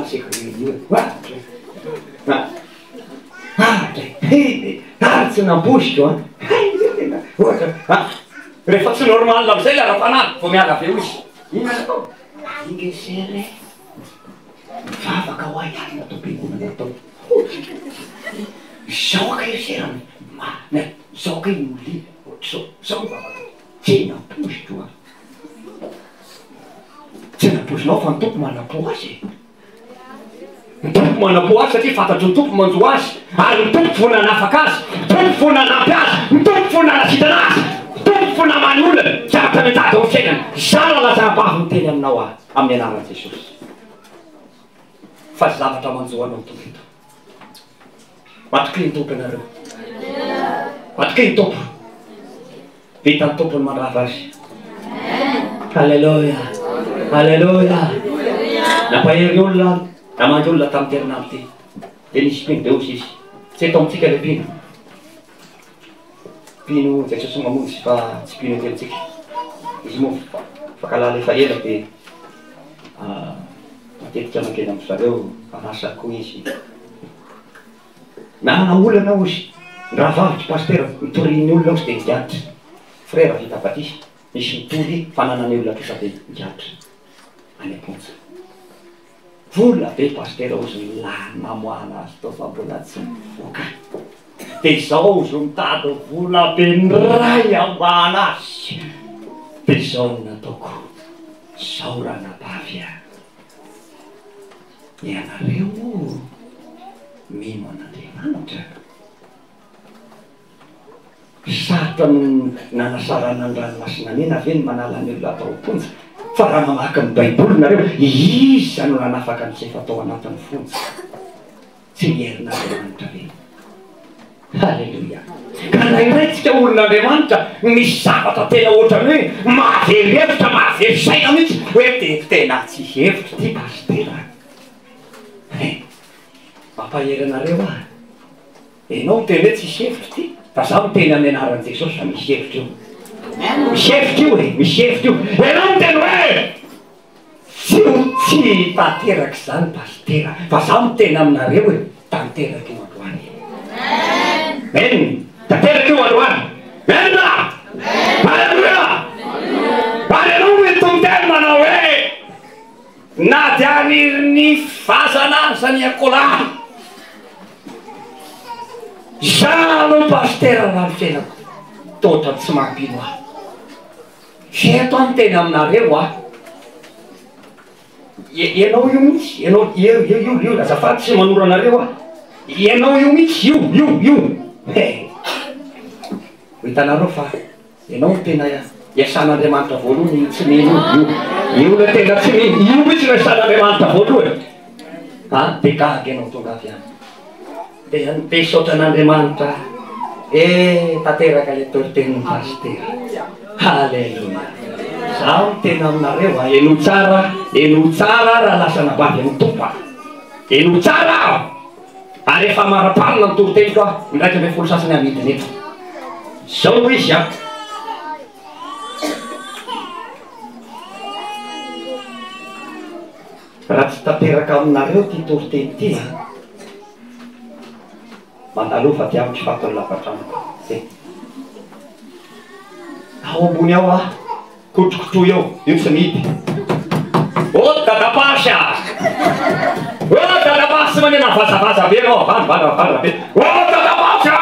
nasiako io e. Oa! Ohatra e! Ary tsy nampoiziko an! Hay ve tena ohatra an! Rehefa tsy normal amin'izay ilay ara-panahy vao miala avy eo izy. Inona no atao? Inge sere, mivavaka ho ahy alina tao am-piangonana tao. Izao kay ry sera no marina, izao kay no liana, ohatr'izao, izao no vavaka. Tsy nampoiziko an! Tsy nampoizinao fa ny Tompo manam-po azy e! Ny Tompo manam-po azy satria fantatry ny Tompo manjo azy, ary ny Tompo vao nanafaka azy, ny Tompo vao nanampy azy, ny Tompo vao nanasitrana azy, ny Tompo vao namaha ny olany, zavatra mianjady ao amin'ny fiainany. Izaho Ralazarabavy miteny aminao aho amin'ny anaran'i Jesosy fa zavatra manjo anao tonga eto. Matokia ny Tompo ianareo. Matokia ny Tompo. Vitan'ny Tompo ny mandrava azy. Aleloia. Aleloia. Nampahery ny olona, namangy olona tamin'ity herinandro ity. Dia nisy mpino be hozy izy. Tsy eto amintsika ilay mpino. Mpino Jesosy mamonjy fa tsy mpino ety amintsika. Izy moa fankahalala efa ela dia matetika mankeny amin-dry zareo manasa koa izy. Nanana olana aho hozy, ny rahavaviko pasitera nitorian'ny olona hozy dia nigadra, frera vita batisa, nisy nitory fa nanana olona trosa dia nigadra any am-ponja. Vola be pasitera hozy ny lany namoahana azy tao fa mbola tsy nivoaka. Dia izao hozy mitady vola be ny ray amoahana azy. Dia izao no nataoko, izao ranabavy a. Ianareo mino an'Andriamanitra? Sarotra noho ny nanasarana ny Ranomasina Mena ve ny manala ny olona tao am-ponja? Fa raha mamaky ny Baiboly nareo, iza no nanafaka an'i Josefa tao anatin'ny fonja? Tsy ny herin'Andriamanitra ve? Haleloia! Ka indraindray tsika olon'Andriamanitra misy zavatra tena ohatran'ny hoe mahavery hevitra, mahavery saina mihitsy hoe de tena tsy hevitro ity pasitera a! Mampahery anareo aho, enao miteny hoe tsisy hevitro ity fa zaho miteny amin'ny anaran'i Jesosy fa misy hevitra io, misy hevitra io e, misy hevitra io, enao miteny hoe. Tsy ho tsy tanteraka izany Pasitera fa za miteny aminareo e tanteraka io androany e. Amen. Tanteraka io androany. Amen. Aleloia. Ary ianao no eto miteny manao hoe na dia haniry ny vazana aza ny akoholahy. Izaho no Pasitera raha ny fiainako toa ohatran'ny tsy mampino ahy. Eto aho miteny aminareo a! Ianao io mihitsy, ianao io io io io, azafady tsy manoro anareo aho. Ianao io mihitsy, io io io. He! Ho hitanareo fa ianao no tena iasan'Andriamanitra voalohany io tsy mino io. Io ilay tena tsy mino, io mihitsy no iasan'Andriamanitra voalohany. A, dia gaga ianao tonga avy any. Dia misaotra an'Andriamanitra eh tanteraka ilay toritenin'i Pasitera. Haleloia. Zaho miteny aminareo a, henoy tsara, henoy tsara raha lasa anabavy amin'ny Tompo aho. Henoy tsara aho. Ary efa marapanina ny toriteniko aho, ny 11 sasany amidiny eto. Zao no izy a. Raha tsy tanteraka aminareo ity toriteny ity a. Mandalova aty amiko fa ato ny lavatranoko e. Ao ambony ao aho, kotrokotroy eo, io tsy mihidy. Oh dadapasy a! Oh dadapasy tsy manena vazavaza be ianao, avandra avandra avandra be. Oh dadapasy a!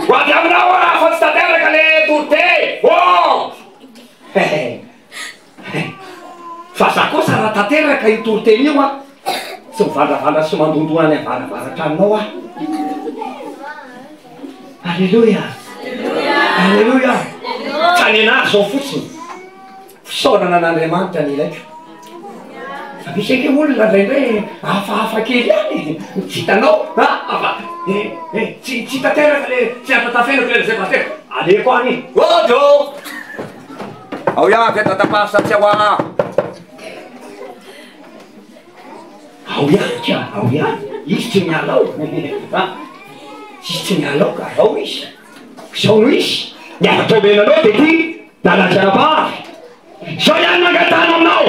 Ho avy aminao aho fa tsy tanteraka le toriteny. Oh! Hehe. Fa za kosa raha tanteraka io toriteny io an, tsy mivandravandra sy mandondona any avaravara-tranonao aho. Aleloia! Aleloia! Fa nenaha zao fotsiny, fisaorana an'Andriamanitra ny ilaiko. Fa misy ange olona indraindray hafahafa kely ihany e, tsy hitanao a, fa eh eh tsy tsy tanteraka le tsy ahatantafenako le lazaiko pasitera, aleko any, Ody ô! Ao ihany ve dadapasy sa tsy ao aa? Ao ihany ka, ao ihany, izy tsy miala ao a! Izy tsy miala ao ka, ao izy, izao no izy, ny hafatra omena anao dia ity, Dada-janabavy, izao ihany no angatahana aminao,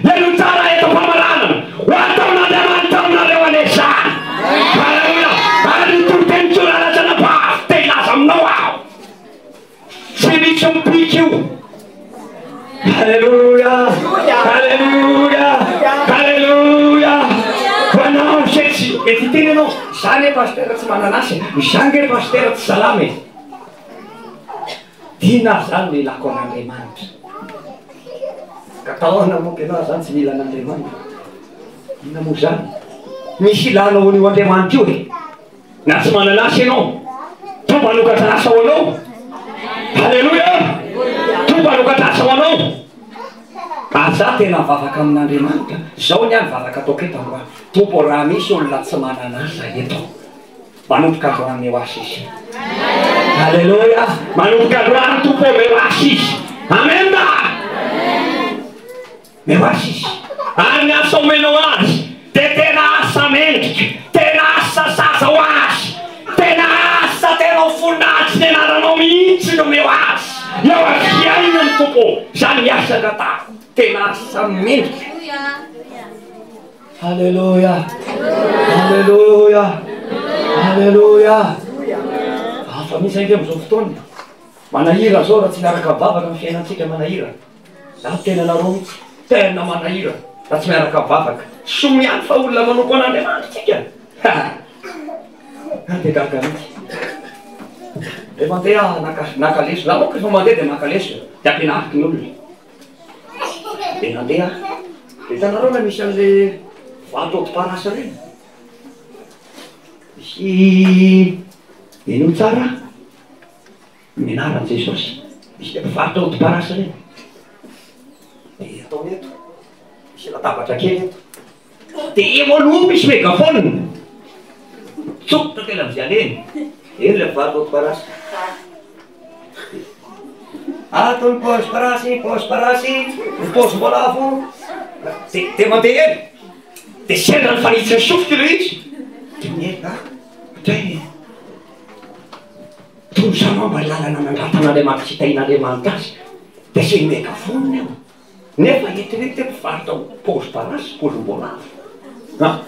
henoy tsara eto am-pamaranana, ho ataon'Andriamanitra. pasitera tsy manana asa e, izaho ange pasitera tsy salama e. Inona ary izany no ilako an'Andriamanitra? Ka taona moa ianao izany tsy mila an'Andriamanitra? Inona moa izany? Misy ilanao an'io Andriamanitra io e! Na tsy manana asa ianao, Tompo hanokatra asa ho anao. Aleloia! Tompo hanokatra asa ho anao. Ary za tena mivavaka amin'Andriamanitra. Zao ny ahy ny vavaka ataoko eto androany. Tompo raha misy olona tsy manana asa eto, manomboka androany omeo asa izy. Aleloia! Manomboka androany Tompo omeo asa izy. Amen! Meo azy izy, ary ny asa omenao azy dia tena asa mendrika, tena asa sahaza ho azy, tena asa tena ho voninahitry ny anaranao mihitsy no omeo azy eo amin'ny fiainany Tompo ô, izany ny asa angatahako, tena asa mendrika. Aleloia, aleloia, aleloia. Hafa mihitsy ange amin'izao fotoana, manahirana izao raha tsy miaraka mivavaka ny fiainantsika, manahirana. Za tena nareo mitsy tena manahirana raha tsy miaraka mivavaka. Soa ihany fa olona manompo an'Andriamanitra tsika ha! Ary dia gaga mihitsy. Rehefa mandeha aho naka naka lesona, za manko rehefa mandeha dia maka lesona dia ampianariko ny olona. Dia nandeha aho, dia hitanareo ilay misy an'le vato audi-parasy ireny? Misy henoy tsara. Ny anaran'i Jesosy. Misy ilay mpivarotra hodi-parasy ireny. Dia ataony eto. Misy latabatra kely eto. Dia eo aloha misy megaphone. Tsofotra kely amin'izay alehany. Eny ilay mpivarotra hodi-parasy. Ato ny paosy parasy, paosy parasy, ny paosim-boalavo. Dia dia mandeha eny. Dia sendra nifanitsy ny sofiko ilay izy. Dia miherina aho. Ohatray. Toy izany angamba ny lalana nandratan'Andriamanitra sy tahian'Andriamanitra azy dia asiany megaphone eo. Nefa eto ireto dia mpivarotra paozy parasy, paozim-boalavo. An!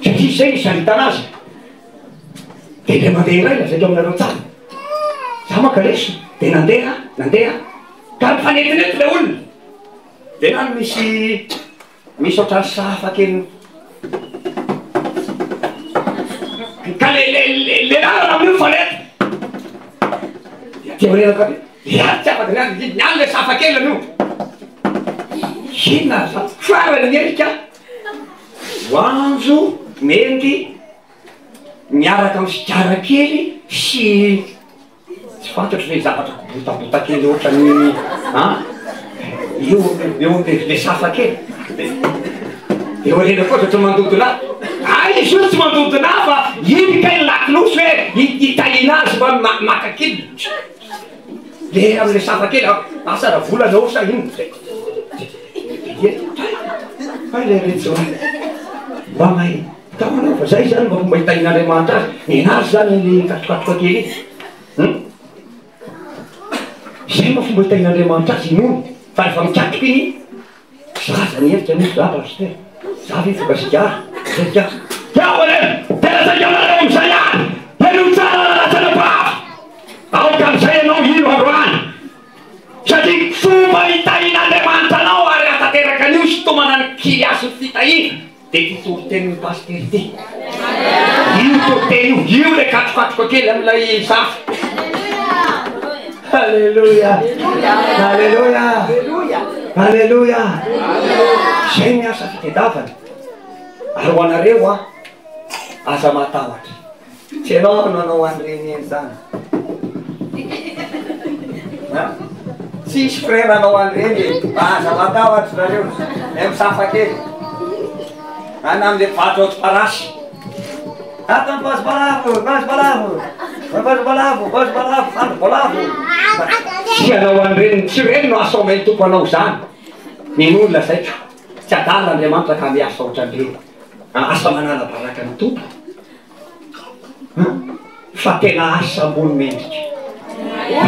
Satria izay no isaritana azy. Dia indray mandeha indray lazaiko aminareo tsara. Za maka lesona, dia nandeha aho, nandeha aho. Ka nifanetinety ilay olona. Dia nany misy Misy ohatran'ny sahafa kely ka le le le le lalana amin'io mifanety de aty aoriana koa de le ary tsy afaka ny any ny any le sahafa kely an'io inona ary zany farany ny erika voanjo mendy miaraka amin'ny sigara kely sy Tsy fantatro ve zavatra kobotabota kely ohatran'ny an! Eo eo amin'le le safa kely. Eo aoriana koa ohatran'ny mandodona ahy. Hay izy io tsy mandodona ahy fa iny kay ny lakolosy hoe hitahiana azy mba maka kil. Le amin'le safa kely asa raha vola no sa inona. Hay le retsy mba mahay Hitanareo fa zay zany mba fomba hitahian'Andriamanitra azy, nenazy zany iny katokatoka kely iny. Hum. Zay mba fomba hitahian'Andriamanitra azy inoany fa rehefa mikatroka iny zaza ny hevitra misy za pasteur, za ve hifoka sigara, zay ka. Tiako anie, dia lazaiko aminareo amin'izay ary, henoy tsara rahalahy-tsanabavy, aoka amin'izay ianao hino androany. Satria fomba hitahian'Andriamanitra anao ary hahatanteraka an'io hisintomana ny kiriasy ny fitahiana dia ity toritenin'ny pasitera ity. Io toriteny io, io ilay katrokatroka kely amin'ilay zafy. Aleloia! Aleloia! Aleloia! Izay ny asa fitedavana. Ary ho anareo an, aza matahotra. Tsy ianao no nanao an'ireny eny zany. An? Tsisy frère hanao an'ireny e. Aza matahotra nareo. Ilay misafa kely. Any amin'ilay mpivarotra ao Tsiparasy. Ato amin'ny paosy balavo, paosy balavo. Paosy balavo, paosy balavo, fandry voalavo. Tsy hanao an'ireny, tsy ireny no asa omen'ny Tompo anao izany. Minoa ny lazaiko. Tsy adala Andriamanitra ka miasa ohatran'ireny. Asa manala baraka ny Tompo. An! Fa tena asa ambony mendrika.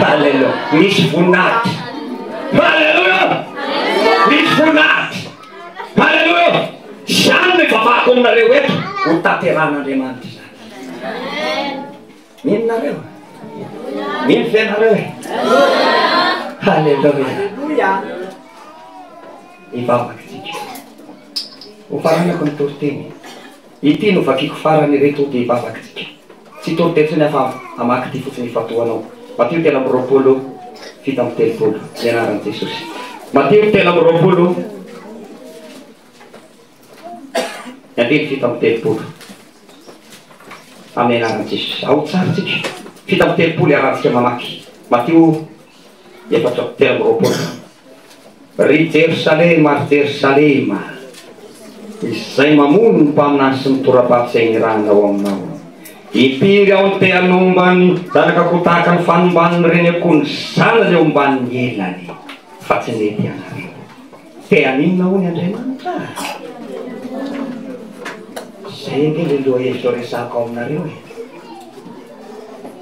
Haleloia! Misy voninahitra. Haleloia! Misy voninahitra. Haleloia! Izany no ivavahako aminareo eto, ho tanterahan'Andriamanitra izany. Mino nareo? Mino ve nareo e? Haleloia! Hivavaka isika. Hofaranako ny toriteny. Ity no vakiko farany ireto dia hivavaka isika. Tsy hitory teny intsony aho fa hamaky ity fotsiny hifantohanao. Matio 23, 37, ny anaran'i Jesosy. Matio 23, ny andininy 37. Amin'ny anaran'i Jesosy. Ao tsara tsika. 37 iarahantsika mamaky. Matio 4, 23. Ry Jerosalema, ry Jerosalema, izay mamono ny mpaminany sy ny tora-bato izay nirahana ao aminao. Impiry aho no te hanomba ny zanak'akoho tahaka ny fanomban'ny reny akoho ny zanany eo ambanin'ny elany, fa tsy nety ianareo. Te haninona hono Andriamanitra? Izay ange ilay lohahevitra resahako ao aminareo e.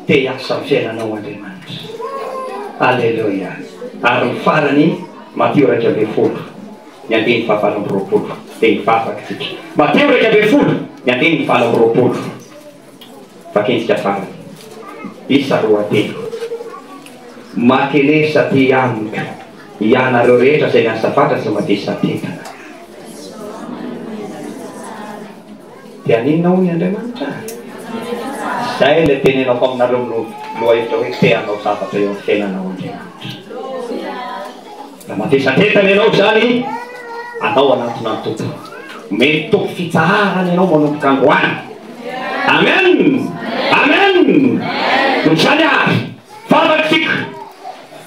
Te hiasa amin'ny fiainanao Andriamanitra. Aleloia. Ary ny farany, Matio 11, ny andininy faha-28, dia hivavaka isika. Matio 11, ny andininy 28. Vakintsika farany. Isa roa telo. Makeleza aty amiko, ianareo rehetra izay miasa fatra sy mavesa-tentana. Dia haninona hono i Andriamanitra? Izay ilay tenenako aminareo amin'ny lohahevitra hoe te hanao zavatra eo amin'ny fiainanao Andriamanitra. Raha mavesatretana ianao izany, andao hanantona ny Tompo. Omeny Tompo fitsaharana ianao manomboka androany. Amen! Amen! Noho izany ary, vavaka isika.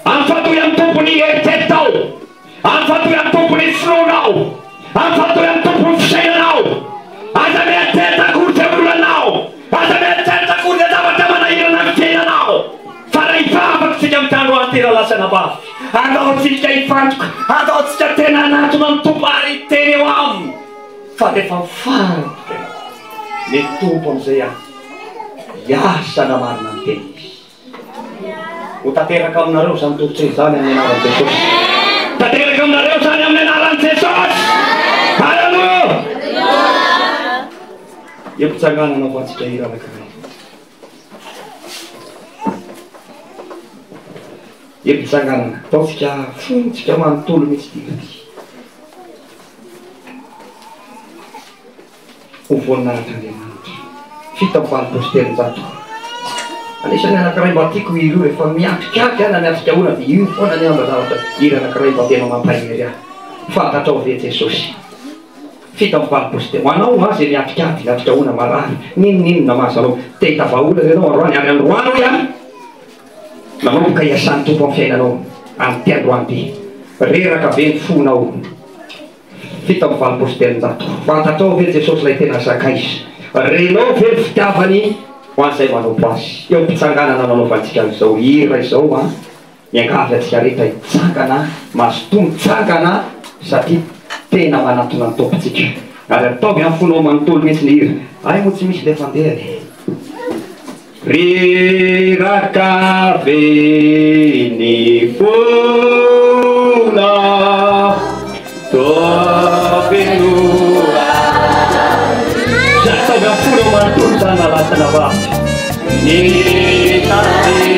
Ampatoy amin'ny Tompo ny eritreritrao. Afantohy amin'ny Tompo ny finoanao. Afantohy amin'ny Tompo ny fisainanao. Aza mieritreritra akory izay olanao. Aza mieritreritra akory izay zavatra manahirana ny fiainanao. Fa raha hivavaka isika amin'ity andro ity rahalahy sy anabavy, andao tsika hifantoka, andao tsika tena hanatona ny Tompo ary hiteny eo Aminy. Fa rehefa mifantoka ianao, ny Tompo amin'izay hiasa hanamarina ny teniny Izy. Ho tanteraka aminareo izany toriteny izany amin'ny anaran'i Jesosy. Tanteraka aminareo izany amin'ny anaran'i Jesosy. Haleloia! Eo mpitsanganana ho antsika hira anankiray. Eo mpitsanganana, ataontsika fontsika manontolo mihitsy ity hira ity. Ho voninahitr'Andriamanitra. 387. Anisan'ny anankiray mba tiako hira io rehefa miatrika ady aho na miatrika olana dia io foana anie mba zavatra hira anankiray mba tena mampahery ahy. Fantatrao ve Jesosy? 387. Ho anao hoa izay miatrika ady, miatrika olana, marary, n'inon'inona mahazo anao, te hahita vahaolana ianao androany ary androany hoy aho nanomboka hiasan'ny Tompo amin'ny fiainanao amin'ity androany ity. Reraka ve ny fonao? 387. Fantatrao ve Jesosy ilay tena Sakaiza? Renao ve ny fitiavany ho an'izay manompo Azy? Eo am-pitsanganana nanaovantsika an'izao hira izao an, miangavy antsika rehetra hitsangana, mazotoa mitsangana satria tena manatona ny Tompontsika. Ary ataovy amin'ny fonao manontolo mihitsy ny hira. Hay moa tsy misy ilay fandehany e. Reraka ve ny fonao Toa feno Zany ataovy amin'ny fonao manontolo izany na lahy sy na vavy. Ny tantely.